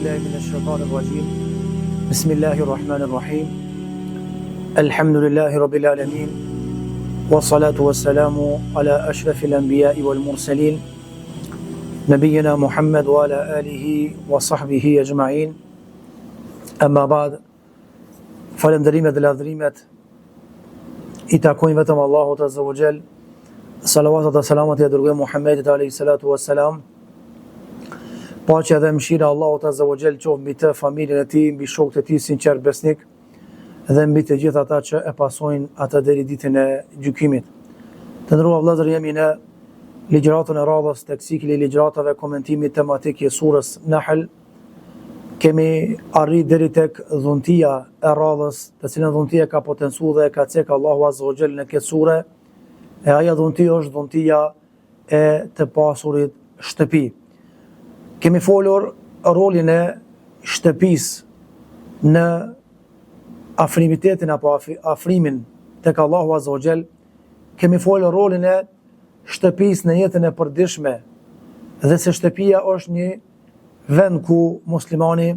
billahi minash shaitanir rajim. Bismillahir Rahmanir Rahim. Elhamdülillahi Rabbil alemin. Wa salatu wa salamu ala ashrafil anbiya'i wal mursalin. Nabiyina Muhammad wa ala alihi wa sahbihi ajma'in. Amma ba'd. Falënderimet dhe lavdërimet i takojnë vetëm Allahut Azza wa Jall. Salavatat dhe selamat ia dërgojmë Muhammedit alayhi salatu wassalam. Paqja dhe mëshira e Allahut Azza wa Jall qoftë mbi të, familjen e tij, mbi shokët e tij sinqert besnik dhe mbi të gjithë ata që e pasojnë atë deri ditën e gjykimit. Të nderuar vëllezër, jemi në ligjëratën e radhës tek cikli i ligjëratave komentimi tematik i surës Nahl. Kemi arrit deri tek dhuntia e radhës, të cilën dhunti e ka potencu dhe e ka cek Allahu Azza wa Jall në këtë sure, e ajo dhunti është dhuntia e të pasurit shtëpi. Kemi folur rolin e shtëpisë në afrimitetin apo afrimin tek Allahu Azza wa Jall, kemi folur rolin e shtëpisë në jetën e përditshme dhe se shtëpia është një vend ku muslimani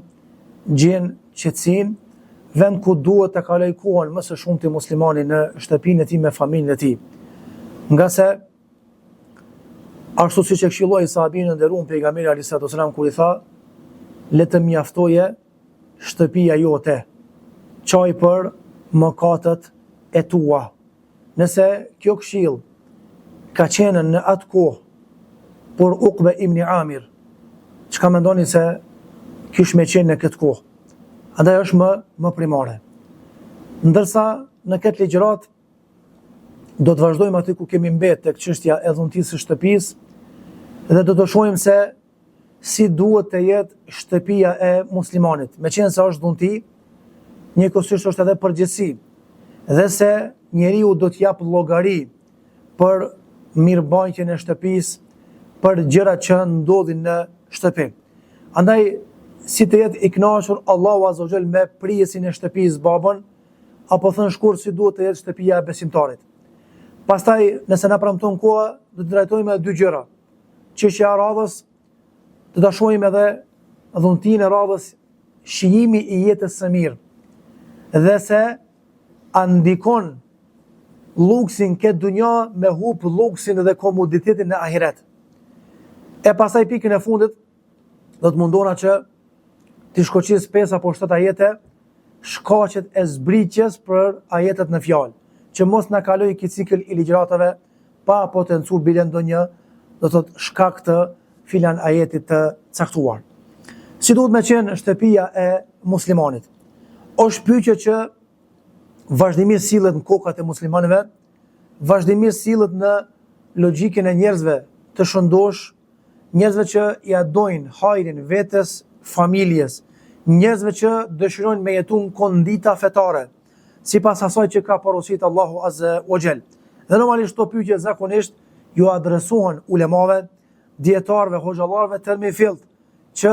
gjen qetësinë, vend ku duhet të kalojë kohën më së shumti muslimani në shtëpinë e tij me familjen e tij. Ngase ashtu siç e këshilloi sahabin e nderuar pejgamberi alayhi salatu wasalam kur i tha le të mjaftojë shtëpia jote, qaj për mëkatet e tua. Nëse kjo këshillë ka qenë në atë kohë për Ukbe ibn Amir, çka mendoni se kish me qenë në këtë kohë? Andaj është më, më primare. Ndërsa në këtë ligjëratë do të vazhdojmë aty ku kemi mbet tek çështja e dhuntisë së shtëpisë dhe do të shohim se si duhet të jetë shtëpia e muslimanit. Meqenëse është dhunti, njëkohësisht është edhe përgjegjësi, dhe se njeriu do të japë llogari për mirëmbajtjen e shtëpisë, për gjërat që ndodhin në shtëpi. Andaj, si të jetë i kënaqur Allahu Azza wa Jall me prijësin e shtëpisë babën, apo thënë shkurt si duhet të jetë shtëpia e besimtarit. Pastaj, nëse na premton koha, do të trajtojmë edhe dy gjëra. Çështja e radhës, do ta shohim edhe dhuntinë e radhës, shijimi i jetës së mirë. Dhe se a ndikon luksi n'këtë dunja me hup luksin dhe komoditetin në ahiret. E pastaj pikën e fundit, do të mundona që t'i shkoqis 5 apo 7 ajete shkaqet e zbritjes për ajetet në fjalë, që mos na kalojë ky cikël i ligjëratave pa potencu bile ndonjë, do të thotë shkak të filan ajetit të caktuar. Si duhet me qenë shtëpia e muslimanit? Është pyetje që vazhdimisht sillet në kokat e muslimanëve, vazhdimisht sillet në logjikën e njerëzve të shëndoshë, njerëzve që ia dojnë hajrin vetes, familjes, njerëzve që dëshirojnë me jetu në kondita fetare, sipas asaj që ka porosit Allahu Azza wa Jall. Dhe normalisht këto pyetje zakonisht ju adresohen ulemave, dijetarëve, hoxhallarëve të mirëfilltë që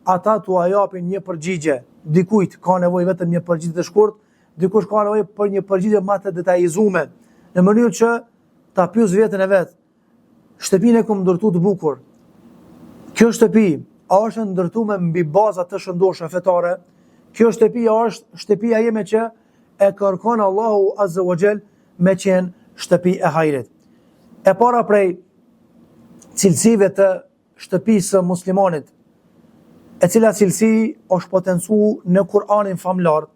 ata t'ua japin një përgjigje. Dikujt ka nevojë vetëm një përgjigje të shkurt, dikush ka nevojë për një përgjigje më të detajizuar, në mënyrë që ta pyesë veten e vet, Shtëpinë e kom ndërtu të bukur. Kjo shtëpi a është e ndërtume mbi baza të shëndosha fetare? Kjo shtëpi a është shtëpia jeme që e kërkon Allahu Azza wa Jall me qenë shtëpi e hajrit. E para prej cilësive të shtëpisë së muslimanit, e cila cilësi është potencu në Kur'anin famëlartë,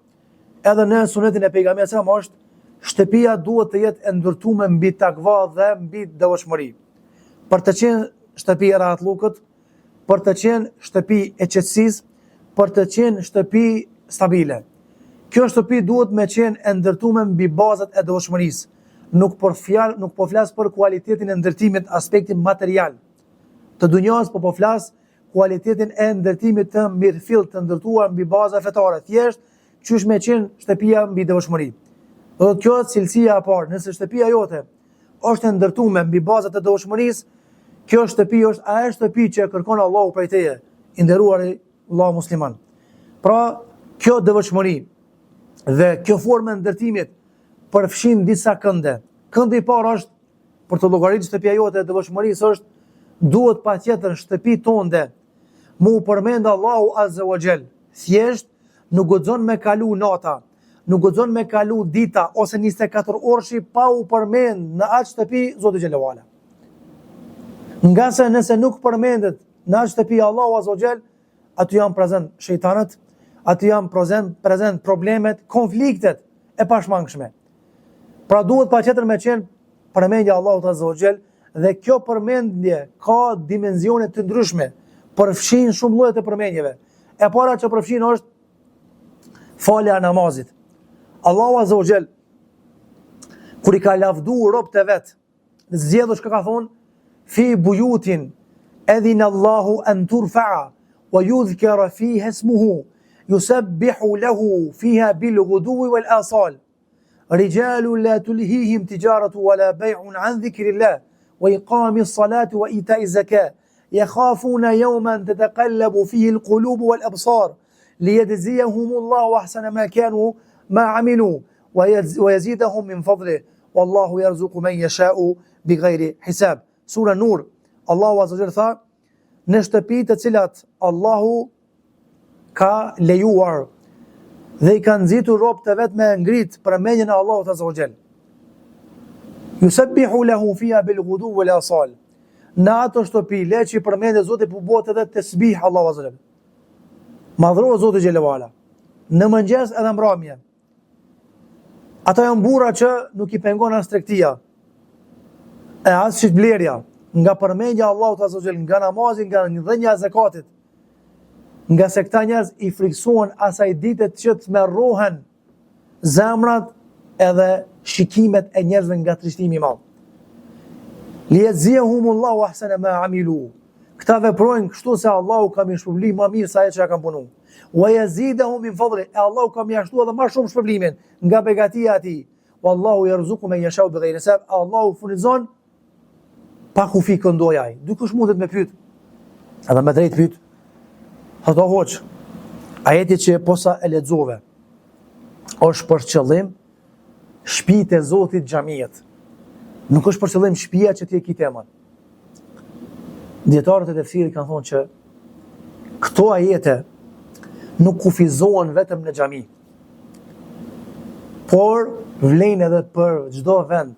edhe në sunetin e pejgamberit alejhi selam është shtëpia duhet të jetë e ndërtume mbi takva dhe mbi devotshmëri. Për të qenë shtëpi e rahatllukët, për të qenë shtëpi e qetësisë, për të qenë shtëpi stabile. Kjo shtëpi duhet me qenë e ndërtume mbi bazat e devotshmërisë. Nuk po flas, nuk po flas për kualitetin e ndërtimit, aspektin material të dunjas, po po flas kualitetin e ndërtimit të mirëfilltë të ndërtuar mbi baza fetare, thjesht qysh me qenë shtëpia mbi devotshmëri. Do të thotë kjo është cilësia e parë, nëse shtëpia jote është e ndërtuar mbi bazat e devotshmërisë, kjo shtëpi është ajo shtëpi që e kërkon Allahu prej teje, i nderuari vëlla musliman. Pra, kjo devotshmëri dhe kjo formë e ndërtimit përfshin disa kënde. Këndi i parë është Për t'u llogaritur shtëpia jote e devotshmërisë është duhet patjetër në shtëpi tonde. Mu përmend Allahu Azza wa Jall. Thjesht nuk guxon me kalu nata, nuk guxon me kalu dita ose 24 orëshi pa u përmend në atë shtëpi Zoti xhelle ve ala. Ngase nëse nuk përmendet në atë shtëpi Allahu Azza wa Jall, aty janë prezent shejtanët, aty janë prezent, prezent problemet, konfliktet e pashmangshme. Pra duhet patjetër me qenë përmendja e Allahut Azza wa Jall dhe kjo përmendje ka dimensione të ndryshme, përfshin shumë lloje të përmendjeve. E para që përfshin është falja e namazit. Allahu Azza wa Jall kur i ka lavdu robët e vet, zgjedhur çka ka thonë fi bujutin edhina Allahu an turfa'a wa yudhkara fiha ismuhu yusabbihu lahu fiha bil ghuduwi wal asal Rijalun la tulhihim tijaratu wala bay'un an dhikrillah wa iqami salati wa ita'i zaka yakhafuna yawman tataqallabu fihi al-qulub wal absar liyajziyahum Allahu ahsana ma kanu ma amilu wa yazidahum min fadlihi wallahu yarzuqu man yasha'u bighayri hisab. Sura Nur, Allahu azza wa jalla tha në shtëpi të cilat Allahu ka lejuar dhe i ka nxitur robët e vet me ngrit përmendjen e Allahut azza wa jall. Yusabbihu lahu fiha bil ghudu wal asal. Në ato shtëpi le që i përmendet Zoti po bëhet edhe tesbih Allahu azza wa jall. Madhrohet Zoti xhelle ve ala. Në mëngjes edhe mbrëmje. Ata janë burra që nuk i pengon as tregtia, e as shitblerja, nga përmendja e Allahut azza wa jall, nga namazi, nga dhënia e zekatit, ngase këta njerëz i frikësohen asaj dite që tmerrohen zemrat edhe shikimet e njerëzve nga trishtimi i madh. Li jexhzijehumullahu ahsene ma amilu. Këta veprojnë kështu se Allahu ka me i shpërbly ma mirë se ajo që ja kanë punu. Wa yazidahum min fadli. E Allahu ka me ia shtu edhe ma shumë shpërblimin nga begatia e tij. Wallahu yarzuqu man yashau bighayri hisab. Allahu furnizon pa kufi kë do ai. Dikush mundet me pyet. Edhe me drejt pyet. Thotë hoxhë, ajeti që posa e lexove është për qëllim shpitë e Zotit xhamiet. Nuk është për qëllim shpia që ti e ki temën. Dijetarët e tefsirit kanë thonë që këto ajete nuk kufizohen vetëm në xhami, por vlejnë edhe për çdo vend,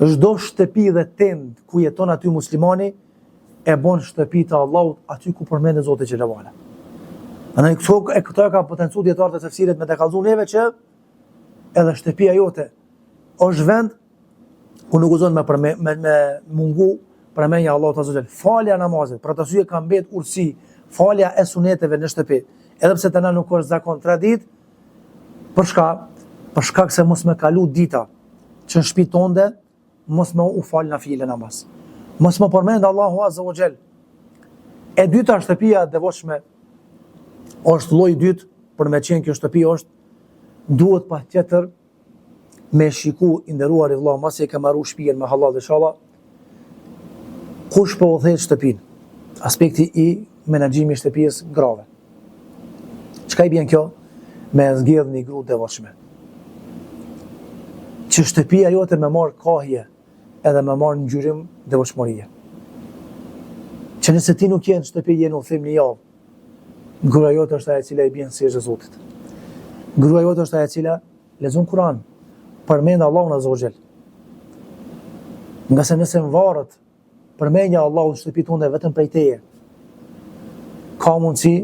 çdo shtëpi dhe tendë ku jeton aty muslimani, e bon shtëpi të Allahut aty ku përmendet Zoti xhelle ve ala. Andaj këto e këto e kanë potencu dijetarët e tefsirit me të kallzu neve që edhe shtëpia jote është vend ku nuk guxon me, përme, me, me mungu përmendja e Allahut azza wa jall. Falja e namazit, për atë arsye ka mbet urtësi, falja e suneteve në shtëpi. Edhe pse te na nuk është zakon traditë, për shka? Për shkak se mos me kalu dita që në shtëpi tonde mos me u fal nafile namaz. Mos me përmend Allahu azza wa jall. E dyta shtëpia e devotshme është lloji i dytë për me qenë kjo shtëpi është duhet patjetër me shiku i nderuari vëlla masi e ke maru shtëpinë me hallall inshallah kush po udhëheq shtëpinë aspekti i menaxhimit i shtëpisë grave çka i bjen kjo me zgjedh një gru devotshme që shtëpia jote me marr kahje edhe me marr ngjyrim devotshmërie që nëse ti nuk je në shtëpi je në udhëtim një javë Gruaja jote është ajo e cila i bjen sexhde Zotit. Gruaja jote është ajo e cila lexon Kur'an, përmend Allahun azza wa jall. Ngase nëse mvaret përmendja e Allahut në shtëpi tonde vetëm prej teje, ka mundësi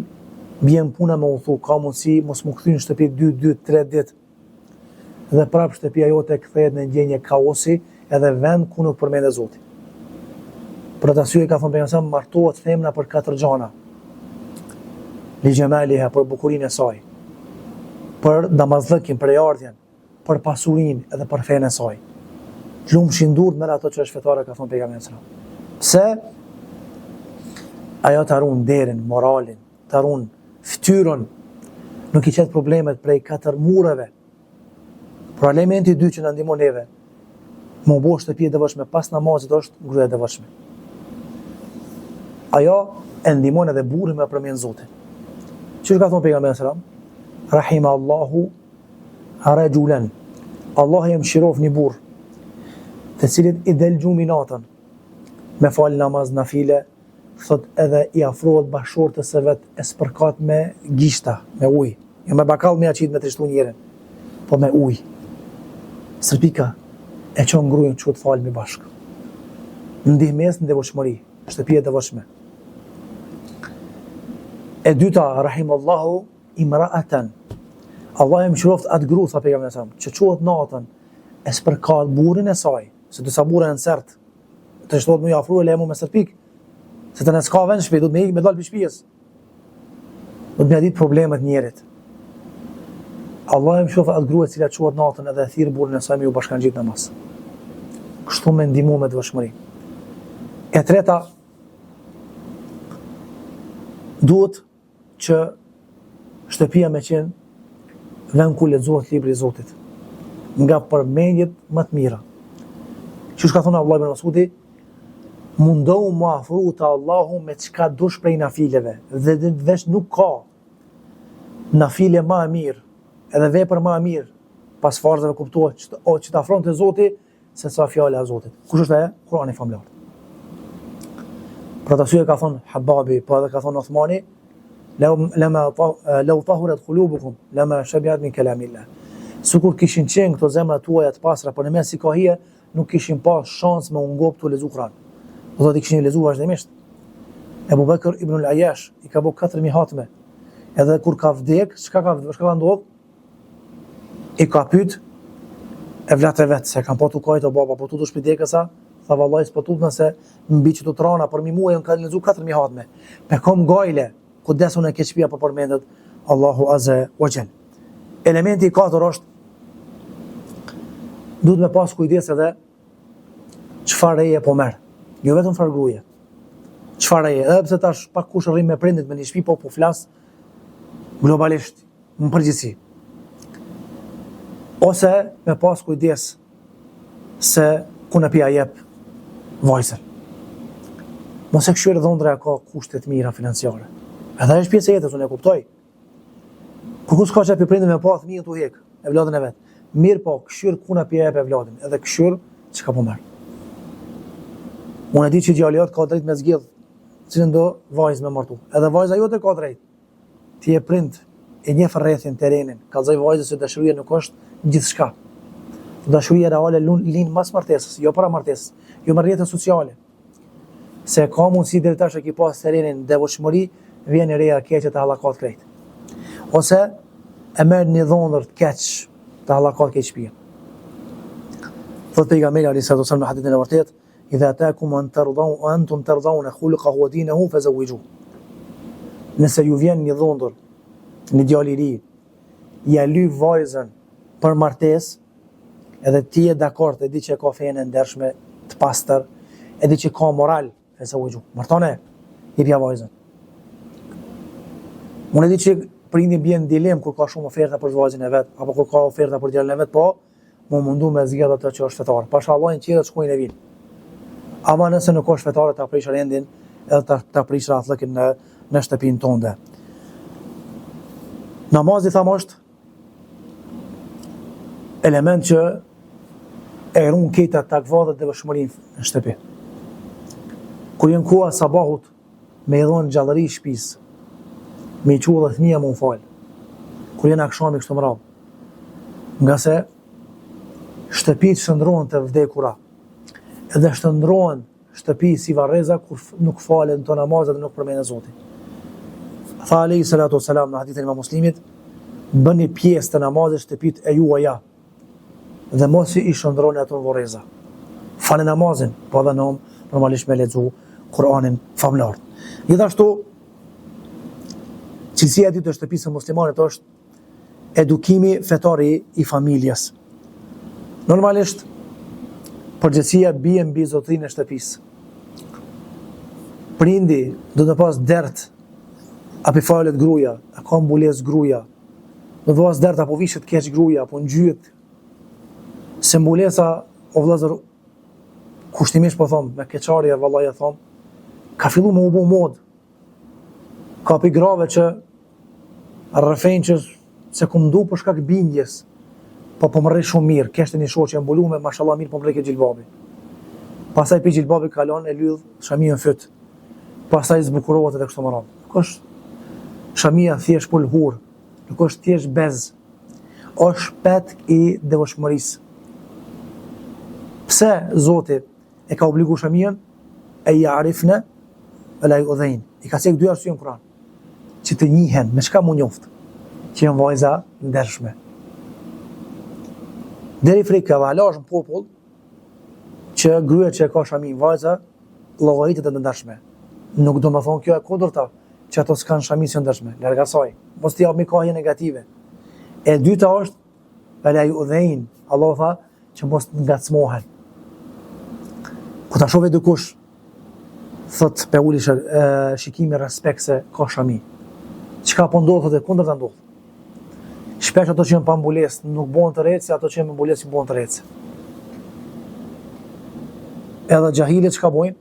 bjen puna me udhëtu, ka mundësi mos m'u kthy në shtëpi 2, 2, 3 ditë, dhe prapë shtëpia jote kthehet në ndjenjë kaosi edhe vend ku nuk përmendet Zoti. Për atë arsye ka thënë pejgamberi martohet femra për katër gjana. Li xhemaliha për bukurinë e saj, për damazllëkin, prejardhjen, për pasurinë edhe për fenë e saj. Të lumshin durt merr ato që është fetare, ka thënë pejgamberi sallallahu alajhi wasallam. Pse? Ajo ta ruan nderin, moralin, ta ruan fytyrën, nuk i qet problemet prej katër mureve. Por elementi i dytë që na ndihmon neve, me u bo shtëpi e devotshme pas namazit është gruaja e devotshme. Ajo e ndihmon edhe burrin me përmend Zotin. Çka ka thonë pejgamberi sallallahu alajhi wasallam? Rahima Allahu rajulan. Allahu e mëshiroft një burrë, të cilit i del gjumi natën me fal namaz nafile, Thot edhe i afrohet bashkëshortes së vet e spërkat me gishta, me ujë. Jo me bakall me ja qit me trishtu njerin, po me ujë. Stërpika e çon grujën që të falemi bashkë. Ndihmesë në devotshmëri, shtëpi e devotshme. E dyta, rahimallahu imra'atan. Allahu e mëshiroftë atë gru, tha pejgamberi alejhi selam, që çohet natën e spërkat burrin e saj, se disa burra janë sert, Trishtohet me ju afru e le mu me stërpik. Se të s'ka vend n'shpi, duhet me ikë me dalë prej shpijës. Duhet me ditë problemet njerit. Allahu e mëshiroftë atë grua e cila çohet natën edhe e thirr burrin e saj me ju bashkangjit namaz. Kështu me ndihmu me devotshmëri. E treta, duhet që shtëpia me qenë vend ku lexohet libri i Zotit, nga përmendjet më të mira. Qysh ka thonë Abdullah ibn Masudi, mundohu m'u afru te Allahu me çka dush prej nafileve, dhe veç nuk ka nafile ma e mirë, edhe vepër ma e mirë, pas farzeve kuptohet që të, që të afron te Zoti, se sa fjala e Zotit. Kush është ajo? Kurani famëlartë. Për atë arsye ka thonë Hababi, po edhe ka thonë Othmani, lema lau tahurat kulubukum, lema shebiat min kelamillah. Sikur kishin qenë këto zemra tuaja të pastra, por në mes si ka hije, nuk kishin pas shans me u ngop tu lexu Kur'an. Do të kishin lexu vazhdimisht. Ebu Bekër ibn al-Ajash i ka bo 4000 hatme. Edhe kur ka vdek, çka ka çka ka ndodh? I ka pyet evlatët e vet se kanë pa tu kajt o baba, po tutesh pi dekës a? Tha vallai s'po tutna se mbi qëto t'rana për mi muaj janë kanë lexu 4000 hatme. Pe kom gajle, ku des unë e ke shpia po përmendet Allahu azze wa xhel. Elementi i katër është duhet me pas kujdes edhe çfarë reje po merr. Jo vetëm çfarë gruje. Çfarë reje, edhe pse tash pak kush rri me prindit me një shtëpi, po po flas globalisht në përgjithësi. Ose me pas kujdes se ku në pja jep vajzën. Mos e këshyrë dhondra ka kushte të mira financiare. Edhe është pjesë e jetës, unë e kuptoj. Kurkush s'ka qef pi prindve me pa fëmijën tu hek, evladin e vet. Mirëpo, këshyr kuna pja jep evladin, edhe këshyr çka po merr. Unë e di që djali jot ka drejt me zgjedh cilën do vajzë me martu. Edhe vajza jote ka drejt. Ti je prind, e njeh rrethin, terrenin, kallzoj vajzës se dashuria nuk është gjithçka. Dashuria reale lind mas martesës, jo para martesës, jo me rrjete sociale. Se ka mundësi deri tash e ki pas terrenin devotshmëri, vjen e reja keqe të hallakat krejt. Ose e merr një dhondër të keq të hallakat krejt shtëpinë. Thotë pejgamberi alejhi salatu selam në hadithin e vërtetë, Idha atakum man tardhaw antum tardhauna khuluquhu wa dinahu fazawwijuh. Nëse ju vjen një dhondër, një djalë i ri, ja lyp vajzën për martesë, edhe ti je dakord, e di që e ka fenë e ndershme, të pastër, e di që ka moral, fazawwijuh. Martone, jepja vajzën. Unë e di që prindi bjen në dilemë kur ka shumë oferta për vajzën e vet, apo kur ka oferta për djalin e vet, po m'u mundu me zgjedh atë që është fetar. Pasha Allahin tjerat shkojnë e vinë. Ama nëse nuk është fetare, ta prish rendin edhe ta, ta prish rahatllëkin në, në shtëpinë tonde. Namazi thamë është element që e run këta takva dhe devotshmërinë në shtëpi. Kur vjen koha sabahut, me i dhonë gjallëri shpisë, me i çu edhe fëmija me u falë, kur vjen akshami kështu me radhë, ngase shtëpitë shndërrohen të vdekura, edhe shndërrohen shtëpi si varreza kur nuk falen ato namazet dhe nuk përmendet Zoti. Tha alejhi salatu selam në hadithin e Imam Muslimit, bëni pjesë të namazit shtëpitë e juaja, dhe mos i shndërroni ato në vorreza. Fale namazin, po edhe nom, normalisht me lexu Kur'anin famëlartë. Gjithashtu, cilësia e dytë e shtëpisë së muslimanit është edukimi fetar i, i familjes. Normalisht, përgjegjësia bie mbi zotërinë e shtëpisë. Prindi do të pas dert a pi falet gruja, a ka mbulesë gruja, Do të pas dert apo vishet keq gruja, apo ngjyet. Se mbulesa, o vëllazër, kushtimisht po thom, me keqardhje vallahi e thom, ka fillu me u bo modë. Ka pi grave që rrëfejnë që s'e kum du për shkak bindjes, po po më rri shumë mirë, keshte një shoqe e mbulume, mashallah mirë po më rri ke xhilbabi. Pastaj pi xhilbabi kalon e lidh shaminë në fyt. Pastaj zbukurohet edhe kështu me radhë. Nuk është shamia thjesht pëlhurë, nuk është thjesht bez. Është petk i devotshmërisë. Pse Zoti e ka obligu shaminë? En ja'rifne ve la ju'dhejn. I ka cek dy arsye në Kur'an. Që të njihen, me çka m'u njoft? Që janë vajza ndershme. Deri frikë edhe hala është në popull që gruaja që e ka shaminë vajza llogaritet e ndershme. Nuk do me thonë kjo e kundërta që ato s'kanë shami s'janë ndershme. Larg asaj. Mos t'i japmi kahje negative. E dyta është ve la ju'dhejn. Allahu tha që mos të ngacmohen. Kur ta shohë dikush thot pe uli shikimi respekt se ka shami. Çka po ndodh thotë e kundërta ndodh. Shpesh ato që janë pa mbulesë nuk bëhen të rrecë, ato që janë me mbulesë bëhen të rrecë. Edhe xhahilet çka bojnë?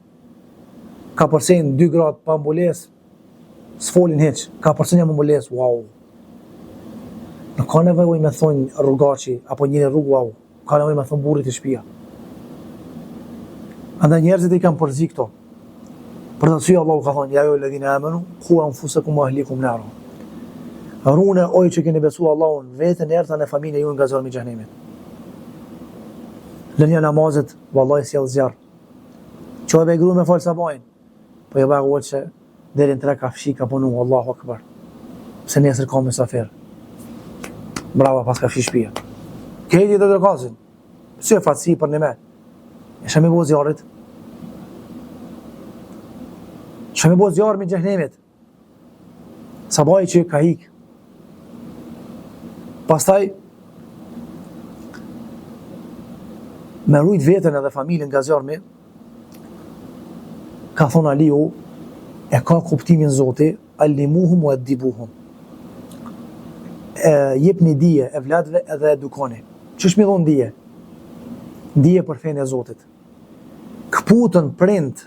Kapërcejnë dy gratë pa mbulesë, s'folin hiç, kapërcejnë me mbulesë, wow. Nuk ka nevojë me thonë rrugaçi apo njeri rrugë wow. Ka nevojë me thonë burri te shpia. Andaj njerëzit i kanë përzi këto. Për atë arsye Allahu ka thonë, ja ejjuhel-ledhine amenu, ku enfusekum ue ehlikum nara. Rune o ju që keni besu Allahun, veten e familjen e juj nga zjarmi i xhehnemit. Lënia e namazit, vallahi sjell zjarr. Çoje grun me falë sabahin, po jo bëgë që deri në tre ka fshi ka punu, Allahu akbar. Se nesër ka mysafir. Bravo, pas ka fshi shpia. Kejti dhe dërkazin. Si e fatësi për një me. E çka me bo zjarrit? Çka me bo zjarmi i xhehnemit? Sabahi që ka hik. Pastaj, me rujt veten edhe familjen nga zjarmi, ka thonë Aliu, e ka kuptimin Zoti, Allimuhum wa addibuhum. E jepni dije evladëve edhe edukoni. Qysh me dhon dije? Dije për fenë e Zotit. Këputën prindt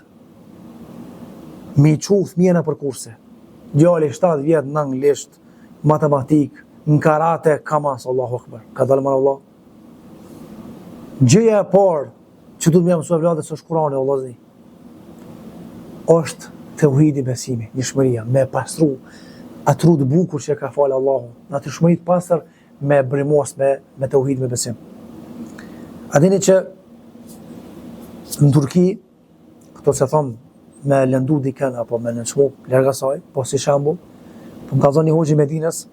me i çu fëmijën nëpër kurse. Djali 7 vjet në anglisht, matematikë, në karate, ka mas, Allahu Akbar. Ka dalë more Allah. Gjëja e parë që duhet me ia mësu evladit s'është Kurani, o vllazni. Është teuhidi besimi, njëshmëria, me pastru atë tru të bukur që e ka falë Allahu, në atë shmëri të pastër me brymos, me, me teuhid, me besim. A dini që në Turki, këto s'e thom me lëndu dikën apo me nënçmu, larg asaj, po si shembull, po më kallzon një hoxhë i Medinës,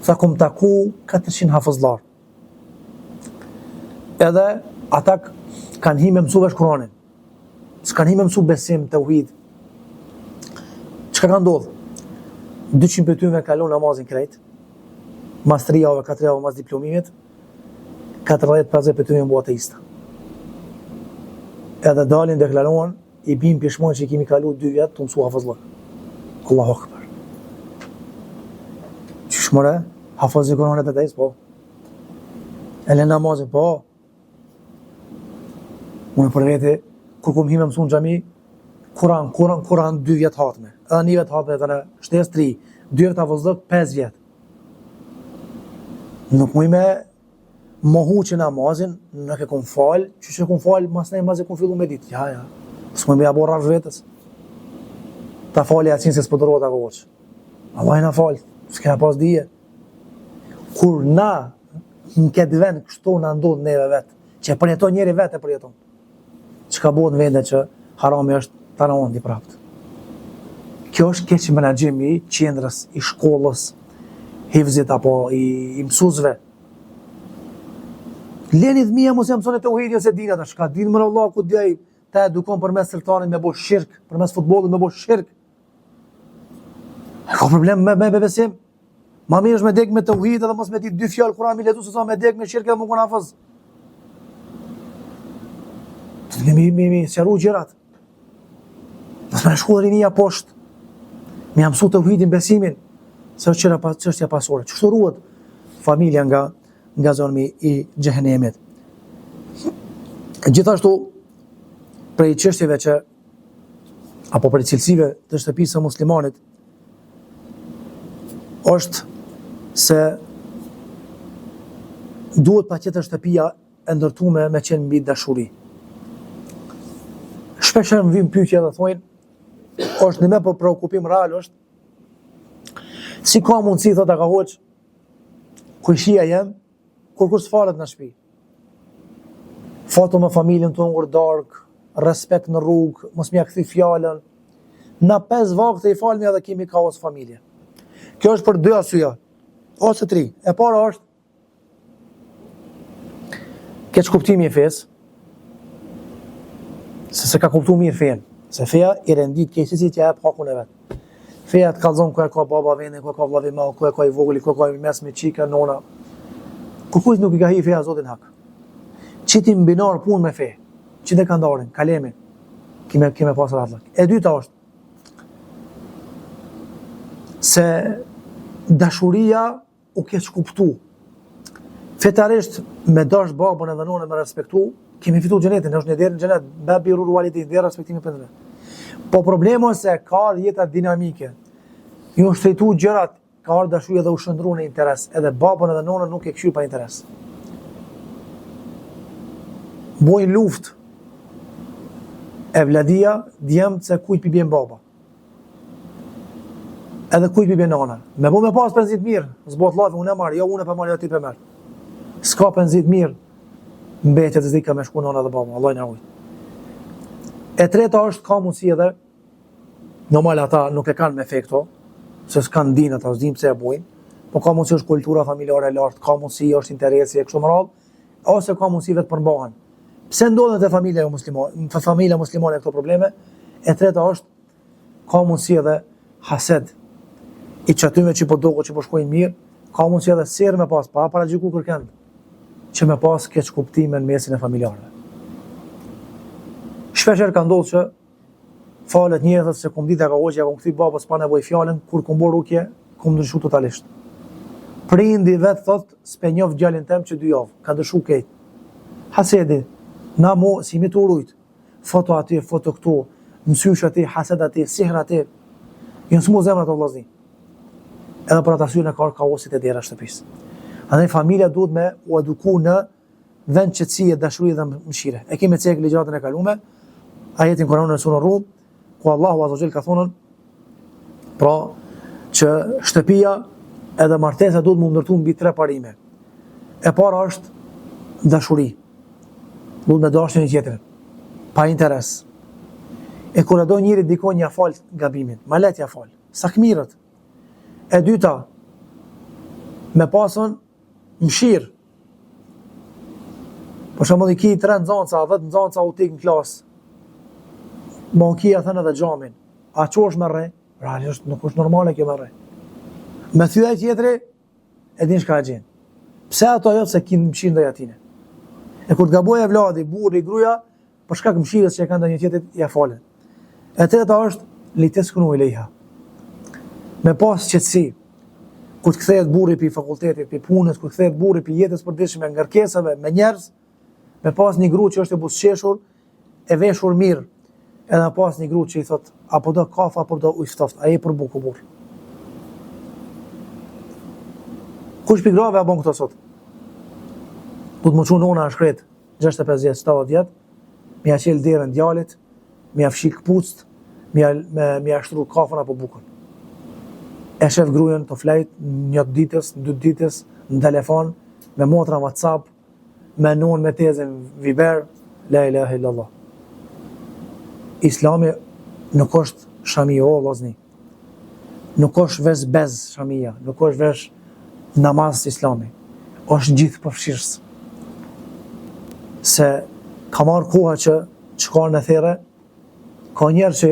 tha kom taku 400 hafëzllar. Edhe ata kanë hi me mësu veç Kuranin. S'kanë hi me mësu besim, teuhid. Çka ka ndodhë? 200 prej tyne kanë lon namazin krejt, mas 3 javë, 4 javë, mas diplomimit, 40-50 prej tyne janë bo ateista. Edhe dalin, deklarohen, i bim pishmon që i kemi kalu 2 vjet tu mësu hafëzllëk. Allahu akbar. Qysh more? Hafëz i Kuranit ateist, po. E lën namazin, po. Unë për vete, kur kum hi me mësu në xhami, Kuran, Kuran, Kuran, 2 vjet hatme. Edhe një vjet hatme, edhe në shtesë 3, 2 vjet hafëzllëk, 5 vjet. Nuk muj me mohu që namazin nuk e kom fal, që që kom fal, mas nej mas e kom fillu me ditë. Ja, ja, s'muj me ja bo rrafsh vetes. Ta fali jacin se s'po durohet apo voç. Allahi na fal, s'kena pas dije. Kur na në këtë vend kështu na ndodh neve vetë, që e përjeton njeri vetë e përjeton. Çka bëhet në vende që harami është tana ondi prapët. Kjo është keqmenaxhim i qendrës, i shkollës, hifzit apo i, i mësuesve. Leni fëmija mos ja mësoni teuhidin se din ata, çka din more vëlla ku di ai ta edukon përmes sirtanit me bo shirk, përmes futbollit me bo shirk. E ka problem me me besim. Ma mirë është me dek me teuhid edhe mos me ditë dy fjalë Kur'an mi lexu se sa me dek me shirk edhe me kon hafëz. Të mi mi mi sqaru gjërat. Mos me shku rinia poshtë. Me ja mësu teuhidin besimin se është çështja pas çështja pasore. Qështu ruhet familja nga nga zjarmi i xhehenemit. Gjithashtu prej çështjeve që apo prej cilësive të shtëpisë së muslimanit është se duhet patjetër shtëpia e ndërtume me qenë mbi dashuri. Shpeshherë më vijnë pyetje dhe thojnë, është një me për preokupim real është, si ka mundësi, thotë a ka hoxhë, kojshia jem, kurkush s'falet në shpi. Foto me familjen tu ngrën darkë, respekt në rrugë, mos me ja kthy fjalën. Na pes vakte i falmi edhe kemi kaos familje. Kjo është për dy arsye, ose tri. E para është keqkuptimi i fesë, se s'e ka kuptu mirë fenë, se feja i rendit krejt secili t'ja jep hakun e vet. Feja të kallzon ku e ka baba venin, ku e ka vllavi i madh, ku e ka i vogli, ku e ka i mesmi, çika, nona. Kurkujt nuk i ka hi feja Zotit n'hak. Qiti në binar punë me fe, qite kandarin, kalemin, kime, kime pas rahatllëk. E dyta është, se dashuria u keqkuptu. Fetarisht me dash babën edhe nonën me respektu, kemi fitu xhenetin, është një derë në xhenet, be birrul ualidejn, dhe respektimi prindërve. Po problemi është se ka ardhë jeta dinamike. Ju shtrejtu gjërat, ka ardhë dashuria dhe u shndërru në interes, edhe babën edhe nonën nuk e kqyr pa interes. Bojnë luftë evladia, djemtë se kujt pi bjen baba. Edhe kujt pi bjen nana. Me bo me pas penzi të mirë, s'bohet llafi, unë e marr, jo unë e po marr, jo ti pe merr. S'ka penzi të mirë, mbetet s'di ka me shku nana dhe baba, Allahu na rujt. E treta është ka mundësi edhe, normal ata nuk e kanë me fe këto, se s'kanë din ata, s'din pse e bojnë, po ka mundësi është kultura familjare e lartë, ka mundësi është interesi e kështu me radhë, ose ka mundësi vetë përmbahen. Pse ndodhen te familja muslimane, te familja muslimane këto probleme? E treta është ka mundësi edhe hased i qatyme që po doket që po shkojnë mirë, ka mundësi edhe sehr me pas, pa paragjyku kërkend, që me pas keqkuptime në mesin e familjarëve. Shpeshherë ka ndodhë që falet njëri thotë se kum ditë ka hoxha, ja kum kthy babës pa nevojë fjalën, kur kum bo rukje, kum ndryshu totalisht. Prindi vetë thot, s'pe njof djalin tem që dy javë, ka ndryshu krejt. Hasedi, na mo, s'jemi tu rujt, foto aty, foto këtu, mësysh aty, hased aty, sihr aty, janë smu zemrat o vllazni. Edhe për atë arsye na ka ardhë kaosi te dera e shtëpisë. Andaj familja duhet me u eduku në vend qetësie, dashurie dhe mëshire. E kemi cekë ligjëratën e kalume, ajetin Kur'anor në suren Rum, ku Allahu Azza wa Jall ka thonë pra që shtëpia edhe martesa duhet m'u ndërtu mbi tre parime. E para është dashuri. Duhet me dashtë njëri tjetrin, pa interes. E kur e do njeri dikon ja fal gabimin, ma lehtë ja fal. Sa këmirët. E dyta, me pasën mëshirë. Për shembull i ki tre nxanca, 10 nxanca autik në klasë. Ma ki ja then edhe xhamin. A çohesh me rreh? Realisht nuk është normale kjo me rreh. Me thy ai tjetri, e din çka e gjen. Pse ato jo se ki mëshirë ndaj atine. E kur të gabojë evladi, burri, gruaja, për shkak mëshirës që e kanë ndaj një tjetrit, ja falin. E treta është li teskunu ilejha. Me pas qetësi, kur të kthehet burri pi fakultetit, pi punës, kur të kthehet burri pi jetës përditshme, ngarkesave me njerëz, me pas një grua që është e buzëqeshur, e veshur mirë, edhe me pas një grua që i thot, a po do kafe, apo do ujë ftoft, a je për bukë burrë. Kush pi grave a bon këto sot? Do të më çu nona e shkret, 65 vjet, 70 vjet, me ja çel derën djalit, me ja fshi këpucët, me ja me, me ja shtru kafën apo bukën. E shef grujën tu flejt një ditës, dy ditës në telefon, me motra në WhatsApp, me nonë me tezën Viber, la ilaha illallah. Islami nuk është shami o vllazni. Nuk është veç bez shamia, nuk është veç namaz islami. është gjithëpërfshirës. Se ka marrë koha që që ka në there, ka njerëz që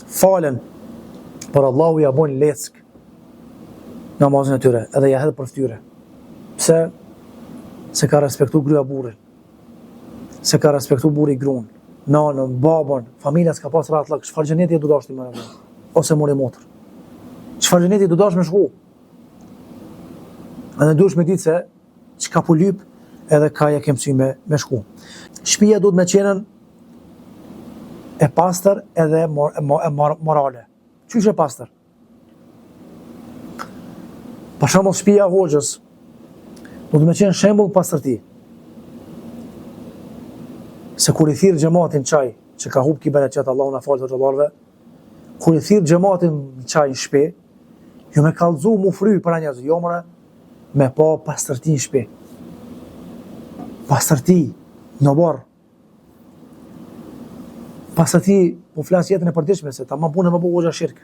falen, por Allahu ja bon leckë namazin e tyre, edhe ja hedh për ftyre. Pse? Se ka respektu gruja burrin. S'e ka respektu burri grun, nanën, babën, familja s'ka pas rahatllëk, çfarë xheneti je tu dashtë me vëlla? Ose mori motër. Çfarë xheneti tu dashtë me shku? A ne duhesh me ditë se çka po lyp edhe ka ja kem sy me, me shku. Shpia duhet me qenën e pastër edhe mor, e mor, morale. Qysh e pastër? Për shembull shtëpia e hoxhës duhet me qenë shembull pastërti. Se kur i thirr xhematin çaj, që ka hup ki bereqet Allahu na faltë hoxhallarëve, Kur e thirr xhematin në çaj në shpi, jo me kallzu mu fry para njerëzve, jo more me pa pastërti në shpi. Pastërti në oborr. Pastërti, po flas jetën e përditshme se tamam punë me bo hoxha shirk.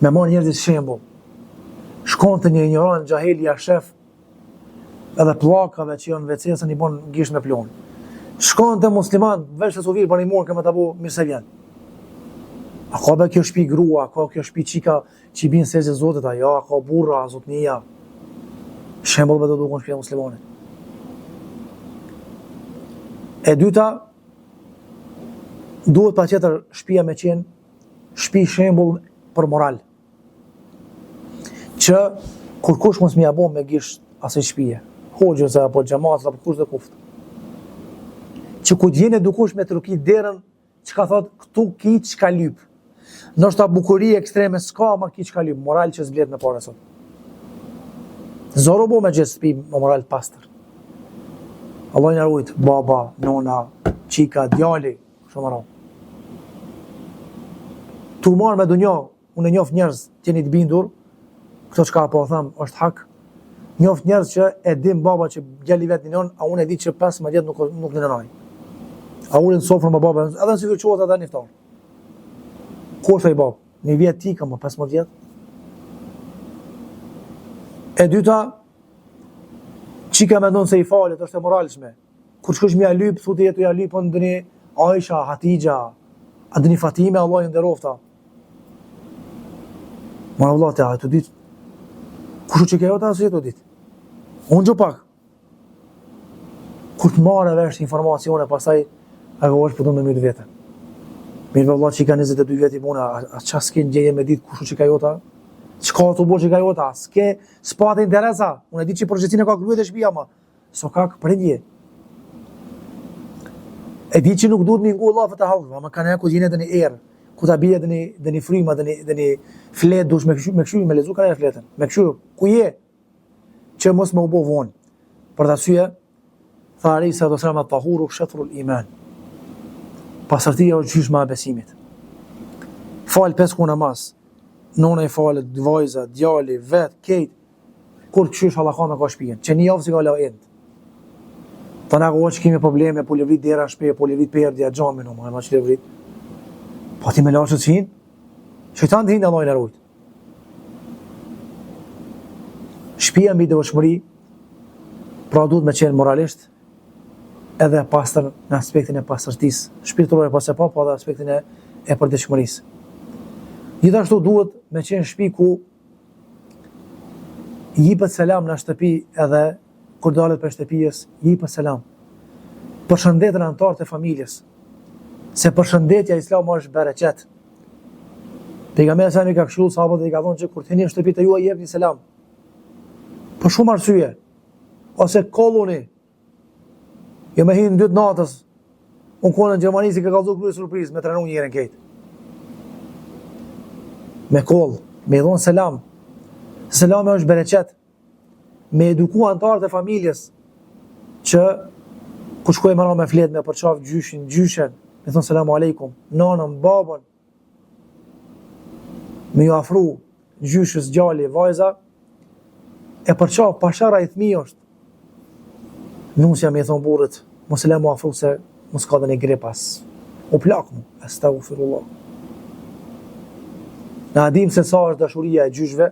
Me marrë njerëzit shembull. Shkon te një injorant xhahil ja shef edhe pllakave që janë n'WC se i bon gisht me pluhun. Shkon te musliman, veç se s'u vir bani morë, me ta bo mirë se vjen. A ka be kjo shpi grua, a ka kjo shpi çika që i bin sexhde Zotit, a jo, a ka burra, a zotnia. Shembull me të dukun shpia muslimanit. E dyta, duhet patjetër shpia me qenë shpi shembull për moral. Që kurkush mos me ia bo me gisht asaj shpije, hoxhës apo xhematit apo kushdo koftë. Që kur t'vjen dikush me trokit derën, çka thot këtu ki çka lyp. Ndoshta bukuri ekstreme s'ka, ma ki çka lyp, moral që s'blet me pare sot. Zor u bo me gjet shtëpi me moral të pastër. Allahu na rujt, baba, nona, çika, djali, kështu me radhë. Tu marrë me dunja, Unë njof njerëz të jeni të bindur, këto çka po them është hak. Njof njerëz që e din baba që djali vet ninon, a unë e di që 15 vjet nuk nuk ninon ai. A ulen n'sofrën me babën, edhe nëse çohet ata në iftar. Ku është ai bab? Një vjet ti kam 15 vjet. E dyta, çika mendon se i falet, është e moralshme. Kur shkosh me ja lyp, thotë jetu ja lyp ndonjë Aisha, Hatixha, a ndonjë Fatime, Allahu i nderofta. More vëlla, ti a je tu ditë? Kush u çika jote a s'je tu ditë? Unë gjo pak. Kur të marrë vesh informacione, pastaj, a go është po me mytë veten. Mirë vëlla që i ka 22 vjet i puna, a, a ça s'ke ndjenje me ditë kush u çika jote? Çka tu bo çika jote? A s'ke, s'pate interesa? Unë e di që përgjegjësinë e ka gruaja te shpia, ma. Sokak prindje. E di që nuk duhet me ngu llafet e hallkëve, ama kanë ku gjeni edhe një erë, ku ta bie edhe një edhe një frymë edhe një edhe një fletë dush me kshyr me kshyr me lexu kanë fletën. Me kshyr ku je që mos me u bo vonë. Për arsye tha alejhi salatu selam et-tahuru shatrul iman. Pastërtia është gjysma e besimit. Fal pesë kohë namaz. Nona i falet, vajza, djali, vet, kejt, Kur të kqyrsh hallaka me ka shpijën, që një javë s'i ka la enët. Ta na që kemi probleme, po lëvrit dera në shpi, po lëvrit perdja, xhami, në ma, ma që lëvrit. Po ti melaqet që hinë, shejtan të hinë, Allahu na rujt. Shpia mbi devotshmëri, pra duhet me qenë moralisht, edhe e pastër në aspektin e pastërtisë shpirtërore pas e pa, po edhe aspektin e, e përditshmërisë. Gjithashtu duhet me qenë shpi ku Jipet selam në shtëpi edhe kur dalet prej shtëpisë, jipet selam. Përshëndeten anëtarët e familjes. Se përshëndetja islam është bereqet. Pejgamberi sa i ka këshilluar sahabët dhe i ka thonë që kur të hini në shtëpi të juaj jepni selam. Për shumë arsye. Ose kolluni Jo me hinë në dy të natës, unë konë në Gjermani si ka kallzu krye surprizë, me trenu njerin kejt. Me kollë, me i dhonë selam. Selami është bereqet. Me eduku anëtarët e familjes, që kur shkoj me ra me fletë, me përqaf gjyshin, gjyshen, me thonë selamu alejkum, nanën, babën, me ju afru gjyshës, djali, vajza, e përqaf, pa sherr ai thmi është. Nusja me i thonë burrit, mos e le mu afru se mos ka dhe një grip as. U plak mu, estagfirullah. Na e dim se sa është dashuria e gjyshve,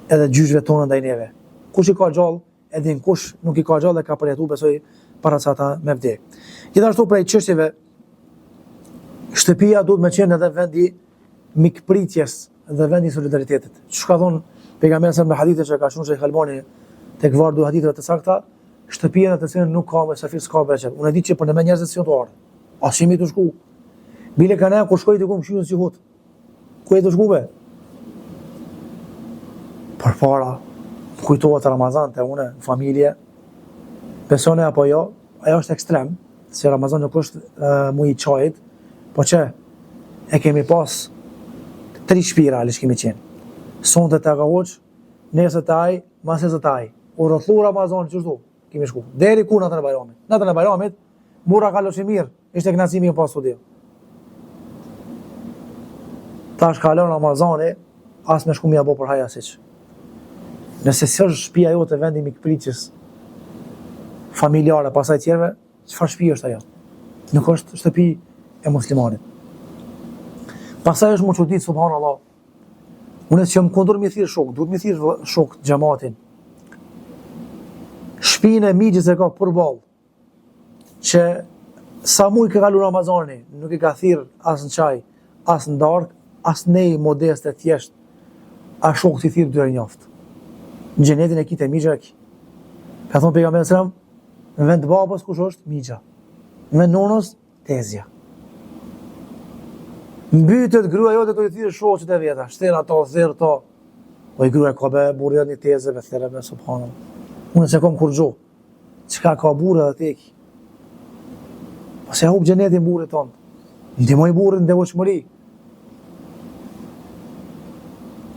edhe gjyshve tonë ndaj neve. Kush i ka gjallë, e din kush nuk i ka gjallë e ka përjetu, besoj, para se ata me vdek. Gjithashtu prej çështjeve, shtëpia duhet me qenë edhe vendi mikpritjes dhe vendi solidaritetit. Çka ka thonë pejgamberi sa në hadithe që ka shënuar Shejh Albani tek vargu i haditheve të sakta, shtëpia në të cilën nuk ka mysafir s'ka bereqet. Unë e di që për në me njerëzit s'janë tu ardhë. As jemi tu shku. Bile kanë kur shkoj diku më si hut. Ku je tu shku be? Përpara, më kujtohet Ramazan te unë në familje, besoni apo jo, ajo është ekstrem, se Ramazan nuk është uh, muj i çajit, po që e kemi pas tri shpi realisht kemi qenë. Sonte te aga hoxhë, nesër te ai, masnesër te ai. U rrotullu Ramazan qështu, kemi shku. Deri ku natën e Bajramit. Natën e Bajramit, burra kaloshin mirë, ishte kënaqësi me pas studio. Tash kalon Ramazani, as me shku me ja bo për hajr asiç. Nëse s'është shpia jote vendi i mikpritjes familjare pasaj tjerve, çfarë shpi është ajo? Nuk është shtëpi e muslimanit. Pasaj është m'u çudit, subhanallah. Unë s'jam kundër me thirr shok, duhet me thirr shok xhamatin. Shpinë e mixhës e ka përballë, që sa muj ka kalu Ramazani, nuk i ka thirr as në çaj, as në darkë, as nej modeste thjesht, a shokët i thirr dy herë n'javë. Në xhenetin e ki te mixha e ki. Ka thonë pejgamberi sallam, në vend të babës kush është? Mixha. Në vend nonës, tezja. Mbytet gruaja jote tu i thirr shoqet e veta, shter ato, thirr to. Po i gruaja ka be burrë një teze be thirr be subhanallah. Unë s'e kom kurgjo. Çka ka burrë edhe ti e ki. Mos e hup xhenetin burrit tond. Ndihmoj burrin në devotshmëri.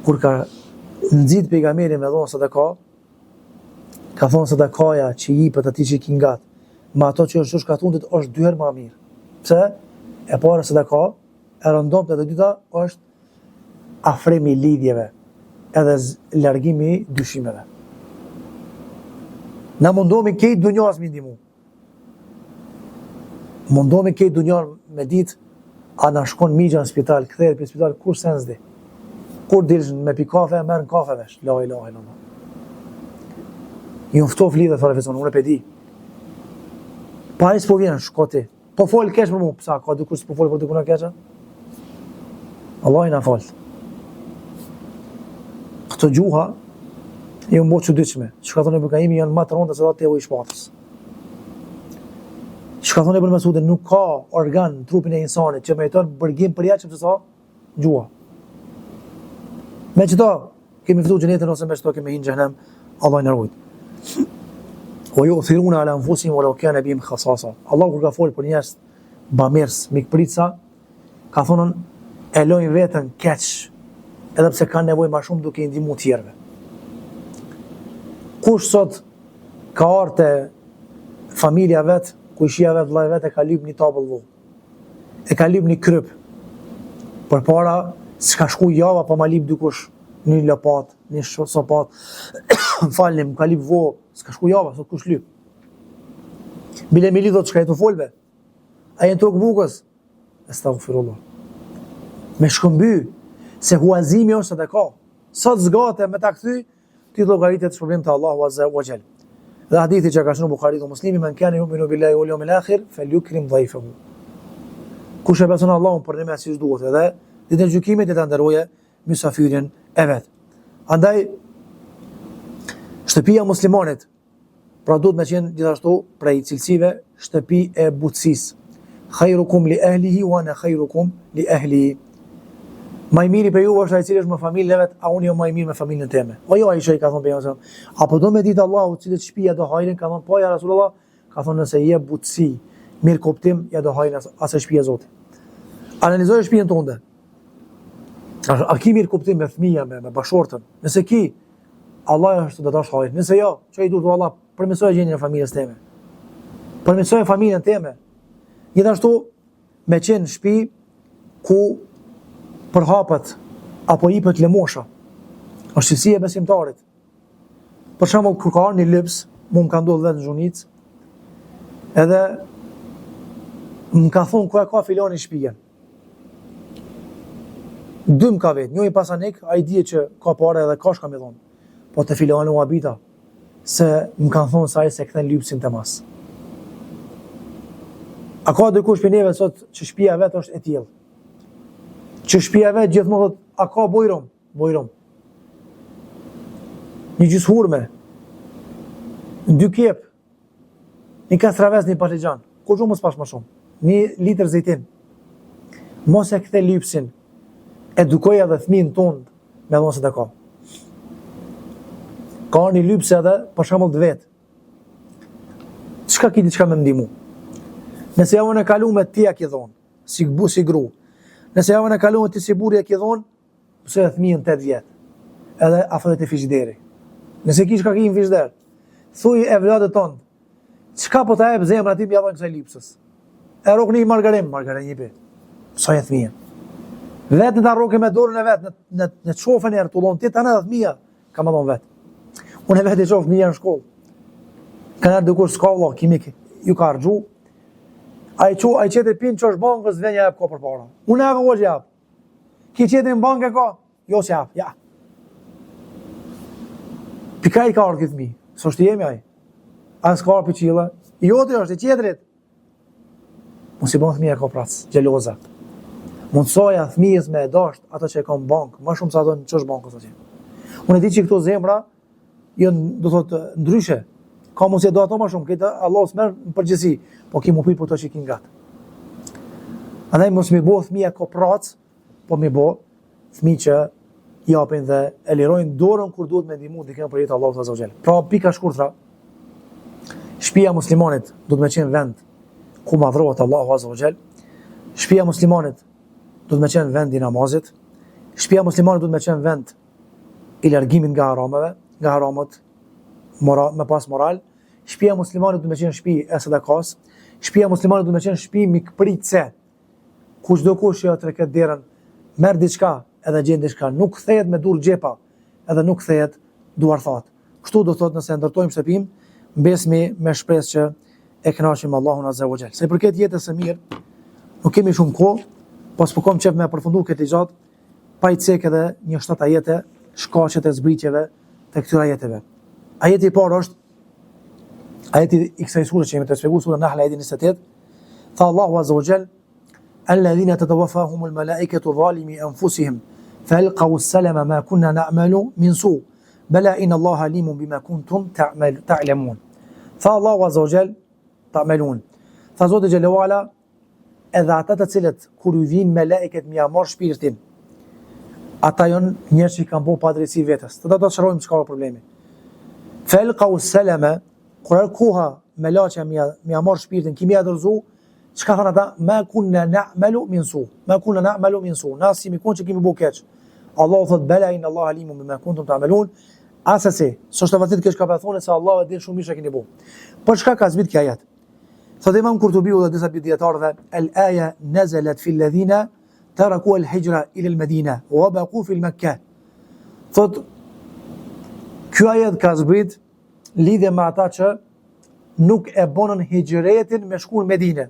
Kur ka nxit pejgamberi me dhonë sadaka, ka thonë sadakaja që i jipet atij që i ki ngat, me ato që është katundit është dy herë ma mirë. Pse? E para sadaka, e rëndomtë edhe dyta është afrimi i lidhjeve edhe largimi i dyshimeve. Na mundohemi kejt dunjas me ndihmu. Mundohemi kejt dunjan me ditë, a na shkon mixha në spital, kthehet prej spital, kur sen s'di. Kur dilsh me pi kafe, e merr në kafe vesh, la ilahe illallah. Ju ftof lidhet, farefison, unë e pe di. Pa ai s'po vjen, shko ti. Po fol keq për mu, pse ka dikush s'po fol për dikun keq? Allahu na faltë. Këto gjuha janë bo çuditshme. Çka thonë Ibn Kajimi janë më të rënda se sa tehu i shpatës. Çka thonë Ibn Mesudi nuk ka organ në trupin e insanit që meriton mërgim përjetshëm se sa gjuha. Me qëto kemi fitu xhenetin ose me qëto kemi hi n'xhehnem, Allahu na rujt. Wa juthirune ala anfusihim wa lau kane bihim khasasa. Allahu kur ka folë për njerëz bamirës, mikpritsa, ka thonë e lojnë veten keq, edhe pse kanë nevojë ma shumë duke i ndihmu tjerëve. Kush sot ka ardhë te familja vet, kojshia vet, vllai vet e ka lyp një tabëll vo. E ka lyp një kryp. Përpara, s'ka shku java pa ma lyp dikush një lopat, një sopat. Më falni, më ka lyp vo, s'ka shku java, sot kush lyp. Bile mi lidhot çka je tu fol be. A je n'truk bukës? Estagfirullah. Me shkëmby, se huazimi është sadaka. Sot zgate me ta kthy, ti llogaritet shpërblim te Allahu Azza wa Jall. Dhe hadithi që ka shënuar Buhari dhe Muslimi, men kana yu'minu billahi wal yawmil akhir falyukrim dhayfahu. Kush e beson Allahun përnjëmend siç duhet edhe ditën e gjykimit le ta nderojë mysafirin e vet. Andaj shtëpia e muslimanit Pra duhet me qenë gjithashtu prej cilësive shtëpi e butësisë. Khairukum li ehlihi wa ana khairukum li ehli. Ma i miri prej juve është ai i cili është me familjen e vet, a unë jam ma i mirë me familjen teme. O jo Aisha i ka thonë pejgamberit, a po do me ditë Allahu cilit shtëpi ja do hajrin, ka thonë po ja Rasulullah, ka thonë nëse je butësi, mirëkuptim, ja do hajrin asaj shtëpie Zoti. Analizoje shtëpinë tënde. A, a ki mirëkuptim me fëmijën, me, me bashkëshortën? Nëse ki, Allah është do të dash hajr. Nëse jo, çoji durt Allah, përmirësoje gjendjen e familjes teme. Përmirësoje familjen teme. Gjithashtu me qenë në shtëpi ku përhapet apo jipet lëmosha. Është cilësi e besimtarit. Për shembull, kur ka ardhur një lyps, mu më ka ndodhur vetë në Zhunicë, edhe më ka thonë ku e ka filani shtëpinë. Dy më ka vetë, njëri pasanik, ai dije që ka pare edhe ka shka me dhonë. Po te filani u habita, se më kanë thonë se ai s'e kthen lypsin të mas. A ka dikush prej neve sot që shpia vetë është e tillë? Që shpia vetë gjithmonë thotë, a ka bujrum? Bujrum. Një gjysë hurme, dy qepë, Një kastravec, një patligjan. Kurgjo mos pash më shumë. Një litër zejtin. Mos e kthe lypsin. Edukoje edhe fëmijën tond me dhonë sadaka. Ka një lypës edhe, për shembull të vet. Çka ki diçka me ndihmu? Nëse javën e kalume ti ja ki dhonë, si bu si gru. Nëse javën e kalume ti si burrë ja ki dhonë, Mësoje fëmijën 8 vjet. Edhe afroje te frigideri. Nëse ki çka ki në frigider, thuj evladit tond, çka po ta jep zemra ti me ja dhon kësaj lypsës? E rrok një margarin, margarin jepi. Mësoje fëmijën. Vetë në ta rroke me dorën e vet, në, në, në qofën e rëtullon ti tanë edhe fëmija, ka me thonë vetë. Unë e vetë i shoh fëmija në shkollë. Ka nërë dikush s'ka vlla, kimik, ju ka harxhu. Ai që, ai qetri pin që është bankës, vjen ja jep ko përpara. Unë e ka ko që jap. Ki qetri në bankë e ka, jo që jap, ja. Pi ka i ka ardhë këtë fëmi, s'është i jemi ai. A s'ka ardhë pi qille, i joti është, i qetrit. Mos i bon fëmija koprac, xheloza. Mundësoja fëmijës me e dasht ato që e ka në bankë, ma shumë se ato që është bankës atje. Unë e di që këto zemra janë, do thotë, ndryshe. Ka mundësi e do ato ma shumë, këtë Allah s'merr në përgjithësi, po ki mu pyt për to që i ki ngat. Andaj mos mi bo fëmija koprac, po mi bo fëmijë që japin dhe e lirojnë dorën kur duhet me ndihmu dikën për hir të Allahut azza wa jall. Pra pika shkurtra, shtëpia e muslimanit duhet me qenë vend ku madhrohet Allahu azza wa jall. Shtëpia e muslimanit duhet me qenë vend i namazit. Shtëpia e muslimanit duhet me qenë vend i largimit nga harameve, nga haramet, moral, me pas moral. Shtëpia e muslimanit duhet me qenë shtëpi e sadakas. Shtëpia e muslimanit duhet me qenë shtëpi mikpritëse ku çdokush që e troket derën, merr diçka edhe gjen diçka, nuk kthehet me dur xhepa, edhe nuk kthehet duarthatë. Kështu do thotë nëse e ndërtojmë shtëpinë, mbesmi me shpresë që e kënaqim Allahun Azza wa Jall. Sa i përket jetës së mirë, nuk kemi shumë kohë, po s'po kam qejf me përfundu këtë ligjëratë, pa i cek edhe një shtatë ajete shkaqet e zbritjeve të këtyre ajeteve. Ajeti i parë është ajeti i kësaj sure që jemi tu shpjegu, sura Nahl ajeti 28, tha Allahu Azza wa Jall, Alladhina tatawaffahum al-malaikatu zalimi anfusihim fa alqaw as-salama ma kunna na'malu min su bala inna Allaha alimun bima kuntum ta'lamun. Tha Allahu Azza wa Jall, ta'malun. Tha Zoti xhelle ue ala, edhe ata të cilët kur ju vijnë melaiket me ja marr shpirtin, ata janë njerëz që i kanë bërë padrejtësi vetes. Të do të sqarojmë çka është problemi. Fa alqaw as-salama, kur erdh koha melaqja me ja, me ja marr shpirtin, ki me ja dorëzu, çka thanë ata? Ma kunna na'malu min su. Ma kunna na'malu min su. Na s'jemi kon që kemi bërë keq. Allahu thot bela inna Allaha alimun bima kuntum ta'malun. Asesi, s'është e vërtetë kjo çka po thoni se Allahu e din shumë mirë çka keni bërë. Për çka ka zbrit ky ajet? Thotë Imam Kurtubiu dhe disa prej dijetarëve, el aja nazalat fi alladhina taraku al hijra ila al Madina wa baqu fi al Makkah. Thotë ky ajet ka zbrit lidhje me ata që nuk e bonën hixhretin me shku në Medine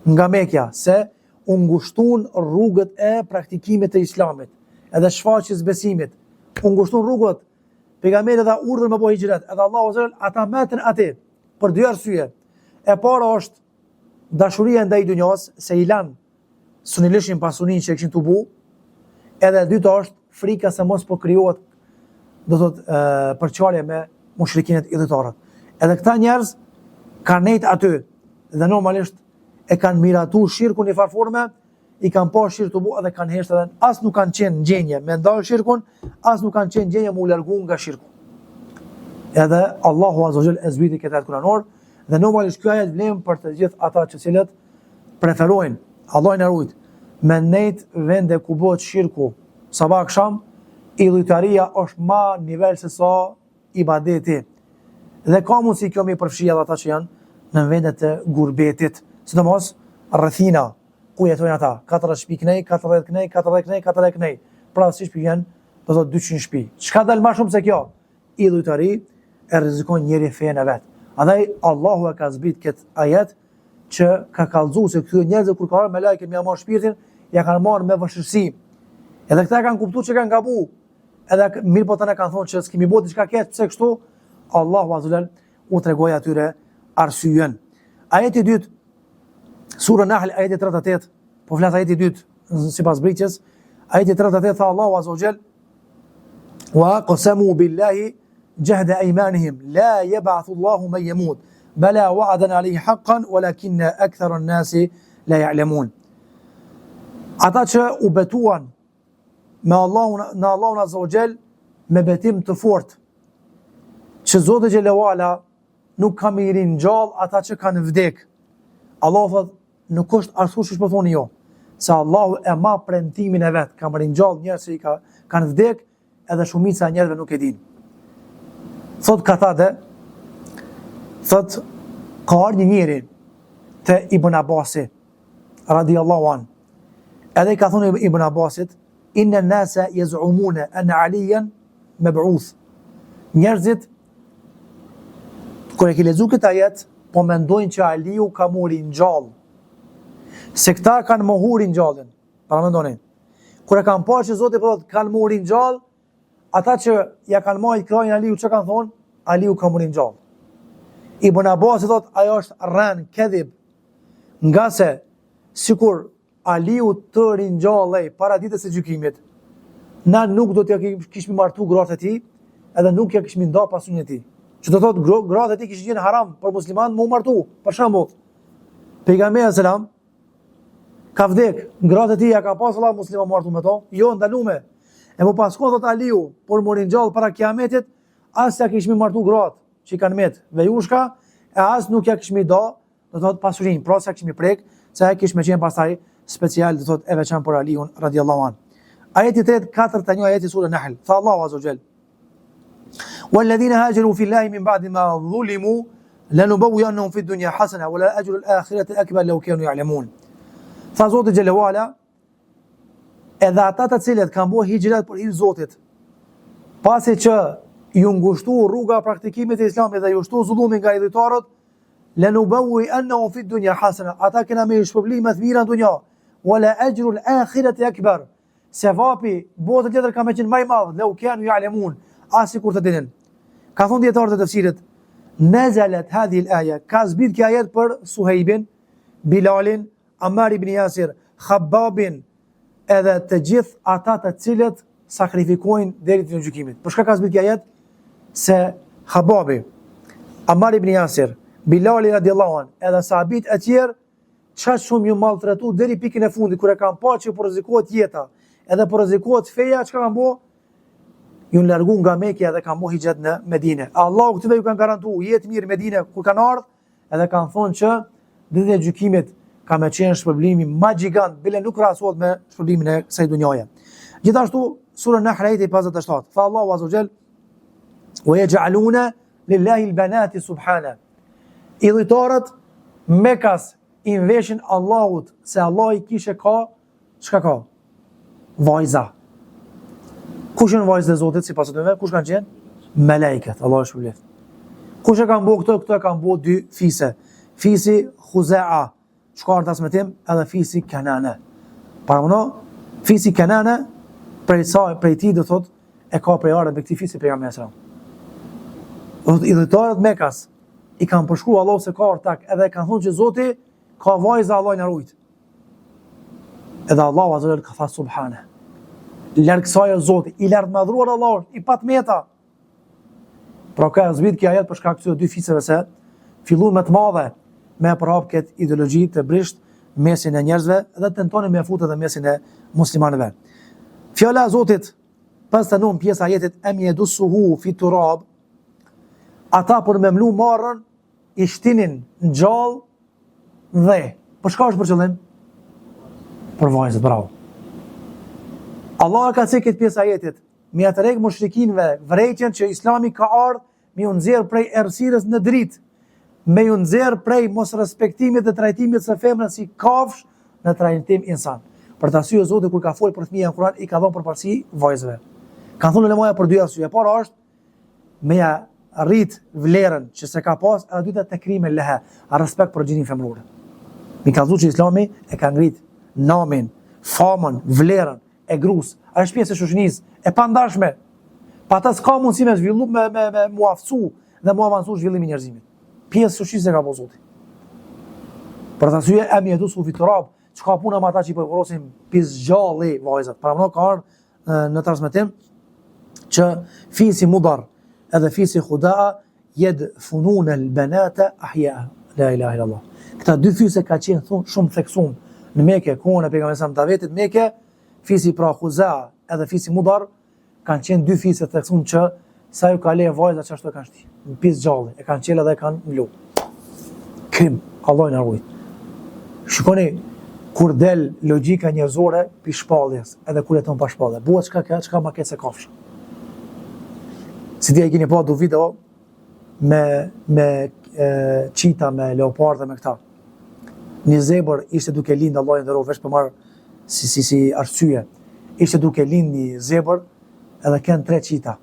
nga Mekja, se u ngushtun rrugët e praktikimit të islamit, edhe shfaqjes besimit, u ngushtun rrugët, pejgamberi dha urdhër me bo hixhret, edhe Allahu azza ata metën aty, Për dy arsye. E para është dashuria ndaj dynjas, se i lanë s'un e lishin pasuninë që e kishin tubu, edhe e dyta është frika se mos po krijohet do thot përçarje me mushrikinët idhujtarët. Edhe këta njerëz kanë nejt aty dhe normalisht e kanë miratu shirkun në farë forme, i kanë pa shirk tu bo edhe kanë heshtë edhe as nuk kanë qenë në gjendje me ndal shirkun, as nuk kanë qenë në gjendje me u largu nga shirku. Edhe Allahu Azza wa Jall e zbriti këtë ajet kuranor dhe normalisht ky ajet vlen për të gjithë ata që cilët preferojnë Allahu na rujt me nejt vende ku bëhet shirku sabah aksham idhujtaria është ma nivel se sa ibadeti. Dhe ka mundësi kjo me i përfshi edhe ata që janë në vendet e gurbetit, sidomos rrethina ku jetojnë ata, 40 shtëpi knej, 40 knej, 40 knej, 40 knej. Pra si shtëpi vjen, do të thotë 200 shtëpi. Çka dal më shumë se kjo? Idhujtari e rrezikon njeri fenë e vet. Andaj Allahu e ka zbrit këtë ajet që ka kallzu se këtyre njerëzve kur ka ardhur melaiket me ja marr shpirtin, ja kanë marrë me vështirësi. Edhe këta e kanë kuptuar që kanë gabu, Edhe mirëpo tani kanë thonë që s'kemi bo diçka keq, pse kështu? Allahu azza wa jall u tregoi atyre arsyen. Ajeti i dytë, sura Nahl, ajeti 38, po flas ajeti i dytë sipas zbritjes, ajeti 38 tha Allahu azza wa jall wa aqsamu billahi jahda aymanihim la yab'athu Allahu man yamut bala wa'dan alayhi haqqan walakinna akthara an-nasi la ya'lamun. Ata që u betuan me Allahun në Allahun Azza wa Jall me betim të fortë që Zoti xhelle ue ala nuk ka me i ringjall ata që kanë vdek. Allahu thot nuk është ashtu siç po thoni jo, se Allahu e ma premtimin e vet, ka me ringjall njerëz që i ka kanë vdek edhe shumica e njerëzve nuk e dinë. Thot Katade, thot ka ardhur një njeri te Ibn Abasi radiallahu an. Edhe i ka thonë Ibn Abbasit, inne nase jezumune enne Alijen meb'uth. Njerëzit, kur e ki lexu këtë ajet, po mendojnë që Aliu ka m'u ringjallë. Se këta kanë mohu ringjalljen. Paramendoni. Kur e kanë pa që Zoti po thotë kanë m'u ringjallë, ata që ja kanë majt krahin Aliu, çka kanë thonë? Aliu ka m'u ringjallë. Ibn Abbasi thotë, ajo është rrenë, kedhib. Ngase, sikur Aliu të ringjallej para ditës së gjykimit, na nuk do t'ja kishmi martu gratë e tij, edhe nuk ja kishmi nda pasurinë e tij. Që do thotë gratë e tij kishin qenë haram për musliman me u martu. Për shembull, pejgamberi alayhis salam ka vdek, gratë e tij a ka pas hallall musliman martu me to? Jo, ndalume. E me pas kon thot Aliu, por m'u ringjall para kiametit, as ja kishmi martu gratë që i kanë met vejushka, e as nuk ja kishmi da do të thotë pasurinë, pra s'ja kishmi prek, se ajo kish me qenë pastaj special, do të thotë e veçantë për Aliun radiallahu an. Ajeti 3, 41 ajeti sure Nahl, tha Allahu azza xhel. Walladhina hajaru fi Allahi min ba'di ma zulimu lanubawwiyannahum fi dunya hasana wa la ajru al-akhirati akbar law kanu ya'lamun. Tha Zoti xhele ve ala, Edhe ata të cilët kanë bo hixhret për hir Zotit, pasi që ju ngushtu rruga e praktikimit të islamit dhe ju shtu zullumi nga idhujtarët, lenubewwi-ennehum fid dunja hasena, ata kena me i shpërbly me të mira në dunja, wa le exhrul ahireti ekber, sevapi botën tjetër ka me qenë ma i madh, leu kanu ja'lemun, ah sikur të dinin. Kanë thonë dijetarët e tefsirit, nezelet hadhihil aje, ka zbrit ky ajet për Suhejbin, Bilalin, Ammar ibn Jasir, Khabbabin, edhe të gjithë ata të cilët sakrifikojnë deri ditën e gjykimit. Për çka ka zbrit ky ajet? Se Khabbabi, Ammar ibn Jasir, Bilali radiallahu an, edhe sahabit e tjerë, qaq shumë ju maltretu deri pikën e fundit, kur e kanë pa që po rrezikohet jeta, edhe po rrezikohet feja, çka kanë bo? Jon largu nga Mekja dhe kanë bo hixhret në Medine. Allahu këtyre ju kanë garantu jetë mirë Medine kur kanë ardhë, Edhe kanë thonë që ditën e gjykimit ka me qenë shpërblimi ma gjigant, bile nuk krahasohet me shpërblimin e kësaj dunjaje. Gjithashtu, sura Nahl ajeti 57, tha Allahu Azza Jall, "Wa yaj'aluna lillahi al-banati subhana." Idhujtarët mekas i mveshin Allahut se Allahu kishe ka Çka ka? Vajza. Kush janë vajzat e Zotit sipas atyre? Kush kanë qenë? Melaiket, Allahu i shpërbleft. Kush e kanë bo këto? Këto e kanë bo dy fise. Fisi Khuzaa, çka në transmetim, edhe fisi Kenane. Paramendo, fisi Kenane prej saj, prej tij do thot e ka prejardhjen prej këtij fisi pejgamberi sallallahu alajhi wasallam. Do thot idhujtarët Mekas i kanë përshkruar Allahu se ka ortak, edhe kanë thonë që Zoti ka vajza Allahu na rujt. Edhe Allahu Azza ka tha subhane. Larg kësaj o Zoti, i lartmadhruar Allahu, i pa t'meta. Pra ka zbrit ky ajet për shkak të dy fiseve se filluan me të madhe me e përhap këtë ideologji të brisht mesin e njerëzve dhe tentonin me e fut edhe mesin e muslimanëve. Fjala e Zotit 59 pjesa e ajetit em jedussuhu fi turab ata për me mlu marrën i shtinin në gjallë në dhe. Për çka është për qëllim? Për vajzët, bravo. Allah e ka cek këtë pjesë ajetit, me ja tërhek mushrikinve vërejtjen që islami ka ardhë me ju nxjerr prej errësirës në dritë, me ju nxjerr prej mosrespektimit dhe trajtimit së femrës si kafshë në trajtim insan. Për atë arsye Zoti kur ka folë për fëmijë në Kur'an i ka dhënë përparësi vajzëve. Kanë thënë ulemaja për dy arsye. E para është me ja rrit vlerën që s'e ka pas, e dyta tekrimen leha, respekt për gjinin femërore. Me kallzu që islami e ka ngrit namin, famën, vlerën e grus, ajo është pjesë e shoqënisë, e pandashme. Pa ta s'ka mundësi me zhvillu, me, me, me mu aftësu dhe mu avancu zhvillimi i njerëzimit. Pjesë e shoqënisë e ka bo Zoti. Për atë arsye, em jedussuhu fi turab, çka puna me ata që i përvorosin pis gjalli vajzat. Pra ka ardhë në transmetim që fisi Mudar edhe fisi Khudaa jedfunun el benate ahja la ilaha illallah. Këta dy fise ka qenë thun shumë theksum në Mekë, kohën e pejgamberit sa davetit Mekë, fisi pra Khuzaa edhe fisi Mudar kanë qenë dy fise të theksum që sa ju ka le vajza qashtu e kanë shti. Në pis gjalli, e kanë çelë dhe e kanë mlu. Krim, Allahu na rujt. Shikoni kur del logjika njerëzore pi shpalljes, edhe kur jeton pa shpallje. Bëhet çka ka, çka ma keq se kafshë. S'e di a i keni pa do video me me e, çita, me leopardë me këta. Një zebër ishte duke lind Allahu e nderoftë, veç për marr. si, si, si arsye. Ishte duke lind një zebër edhe ken tre qita.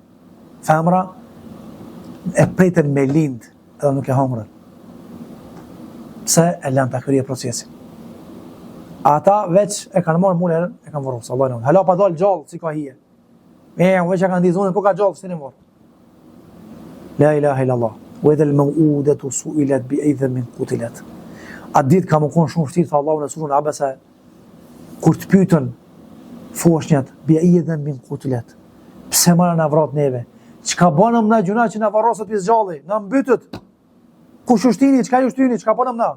Femra e pritën me lind edhe nuk e hongrën. Pse e lanë ta kryje procesin? Ata veç e kanë marrë menjëherë, e kanë varros, Allah në Hala pa dalë gjallë, si ka hije. E, veç e kanë ndi zonin, po ka gjallë, së në vorr. La ilaha illallah. Wa idhel meuudetu suilet bi ejji dhenbin kutilet. Atë ditë ka me konë shumë vështirë, tha Allahu në suren Abese, Kur të pyetën foshnjat, bi ejji dhenbin kutilet. Pse more na vratë neve? Çka banëm na gjynah që na varrosët pi s'gjalli? Na mbytët. Kush ju shtini? Çka ju shtini? Çka banëm na?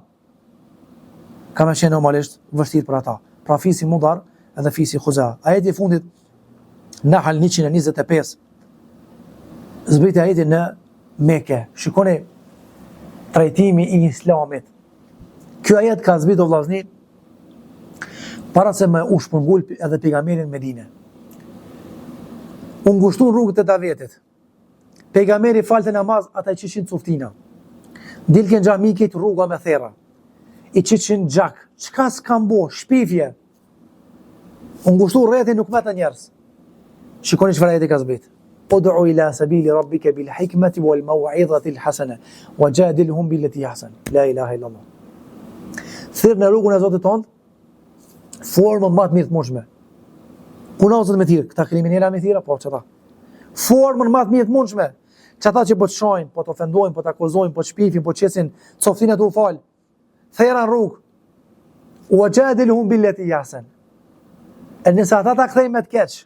Ka me qenë normalisht vështirë për ata. Pra fisi Mudar edhe fisi Huza. Ajeti i fundit, Nahl 125, zbriti ajeti në Meke. Shikoni trajtimi i islamit. Ky ajet ka zbrit o vllazni para se me u shpërngul edhe pejgamberi në Medinë. U ngushtun rrugët e davetit. Pejgamberi falte namaz, ata i qitshin coftina. Dilke në xhami krejt rruga me therra. I qitshin gjak. Çka s'kan bo? Shpifje. U ngushtu rrethi nuk metën njerëz. Shikoni çfarë ajeti ka zbrit. Ud'u ila sabili rabbika bil hikmati wal mau'izati al hasana wajadilhum billati ahsan. La ilaha illa Allah. Thirr në rrugën e Zotit tënd formën më të mirë të mundshme. Ku na Zot me thirr? Këta kriminela me thirr apo çata? Formën më të mirë të mundshme. Çata që po të shajnë, po të ofendojnë, po të akuzojnë, po të shpifin, po të qesin coftina tu fal. Therra në rrugë. Ua xhadilhum billeti ahsen. E nëse ata ta kthejnë me të keq,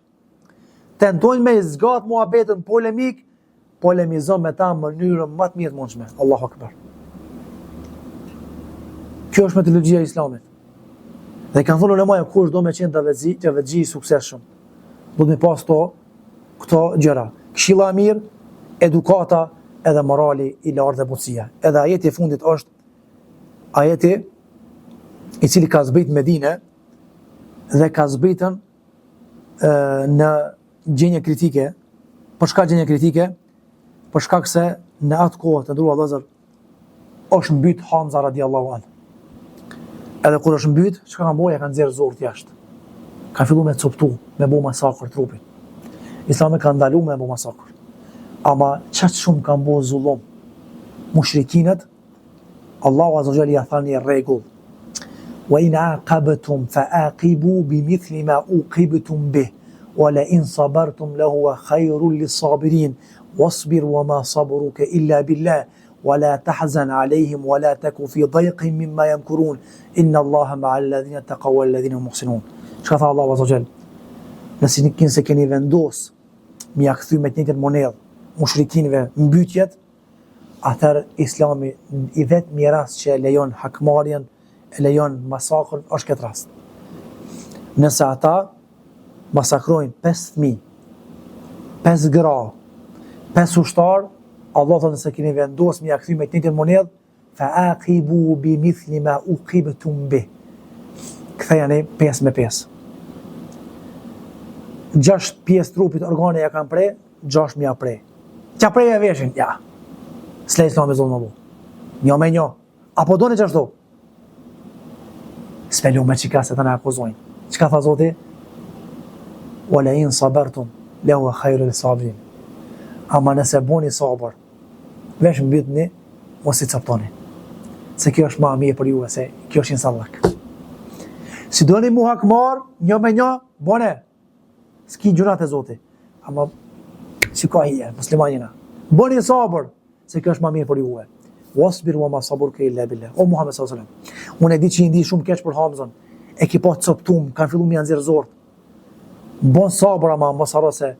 tentojnë me zgat muhabetin polemik, polemizon me ta në mënyrën më të mirë të mundshme. Allahu akbar. Kjo është metodologjia e Islamit. Dhe kanë thënë ulemaja kush do me qenë davetxhi, davetxhi i suksesshëm. Duhet me pas to këto gjëra. Këshilla e mirë, edukata edhe morali i lartë dhe butësia. Edhe ajeti i fundit është ajeti i cili ka zbrit në Medine dhe ka zbritën në gjendje kritike. Për çka gjendje kritike? Për shkak se në atë kohë të nderuar vëllezër është mbyt Hamza radiallahu anhu. Edhe kur është mbyt, çka kanë bo, ja kanë nxjerr zorrët jashtë. Kanë fillu me coptu, me bo masakër trupin. Islami ka ndalu me bo masakër. Ama qaq shumë kanë bo zullum. Mushrikinët, Allahu azza wa jall ja tha një rregull. Wa in aqabtum fa aqibu bi mithli ma uqibtum bih. Wa la in sabartum lahu khairul lis-sabirin. Wasbir wa ma sabruka illa billah. Wa la tahzan alejhim wa la taku fi dayqin mimma yamkurun. Inna Allaha ma'a alladhina taqaw wal ladhina hum muhsinun. Çka tha Allahu azza wa jall? Nëse nuk kinse keni vendos me ja kthy me të njëjtën monedhë mushrikinëve mbytjet, atëherë Islami i vetmi rast që e lejon hakmarrjen, e lejon masakrën, është këtë rast. Nëse ata masakrojnë 5 fëmijë, 5 gra, 5 ushtarë, Allah thotë nëse keni vendos me ja kthy me të njëjtën monedhë, fa aqibu bi mithli ma uqibtum bih. Kthejani 5 me 5. Gjashtë pjesë trupit organe ja kanë pre, gjashtë me ja pre. T'ja pre e veshin, ja. S'le islami zullum me bo. Një me një. Apo doni qashtu? S'pe lu me qika se të na akuzojnë. Çka tha Zoti? Wa la in sabertum, lehuve hajrun lis-sabirin. Ama nëse boni sabër, veç mbytni, mos i coptoni. Se kjo është ma mirë për juve, se kjo është insanllëk. Si doni mu hakmarr, një me një, bone, S'ki gjynah te Zoti. Ama, si ka hije, musliman jena. Bëni sabër, se kjo është ma mirë për juve. Wasbir wa ma sabruke illa billah. O Muhammed sallallahu alaihi wasallam. Unë e di që je ndi shumë keq për Hamzën. E ki pa coptum, kanë fillu me ja nxjerr zorrët. Bon sabër ama mos harro se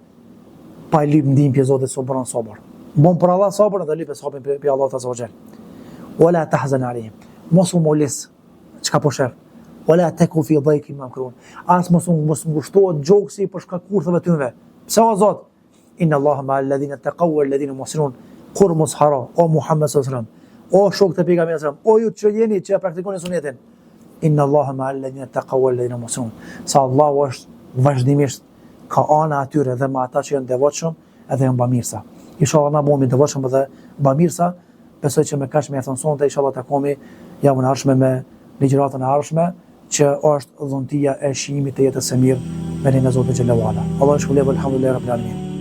pa e lyp ndihmë prej Zotit s'u bën sabër. Bon për Allah sabër dhe lyp sabrin prej Allahut azza wa jall. Wala tahzan alehim. Mos u molis Çka po shef? Wala teku fi dhejkin mimma jemkurun. As mos u mos ngushtohet gjoksi për shkak kurtheve tynve. Pse o Zot? Inna Allaha ma alladhina taqaw wal ladhina muhsinun. Kurr mos harro, o Muhammed sallallahu alaihi wasallam. O shokët e pejgamberit sallallahu alaihi wasallam, o ju që jeni që e praktikoni sunetin. Inna Allaha ma alladhina taqaw wal ladhina muhsinun. Sa Allahu është vazhdimisht ka ana atyre dhe me ata që janë devotshëm edhe janë bamirësa. Inshallah na bëhemi devotshëm dhe bamirësa Besoj që me kaq mjafton sonte, inshallah takohemi javën e ardhshme me ligjëratën e ardhshme. që është dhuntia e shijimit të jetës së mirë me lejen e Zotit xhelle ve ala. Allahu ju shpërbleftë, alhamdulillah rabbil alamin.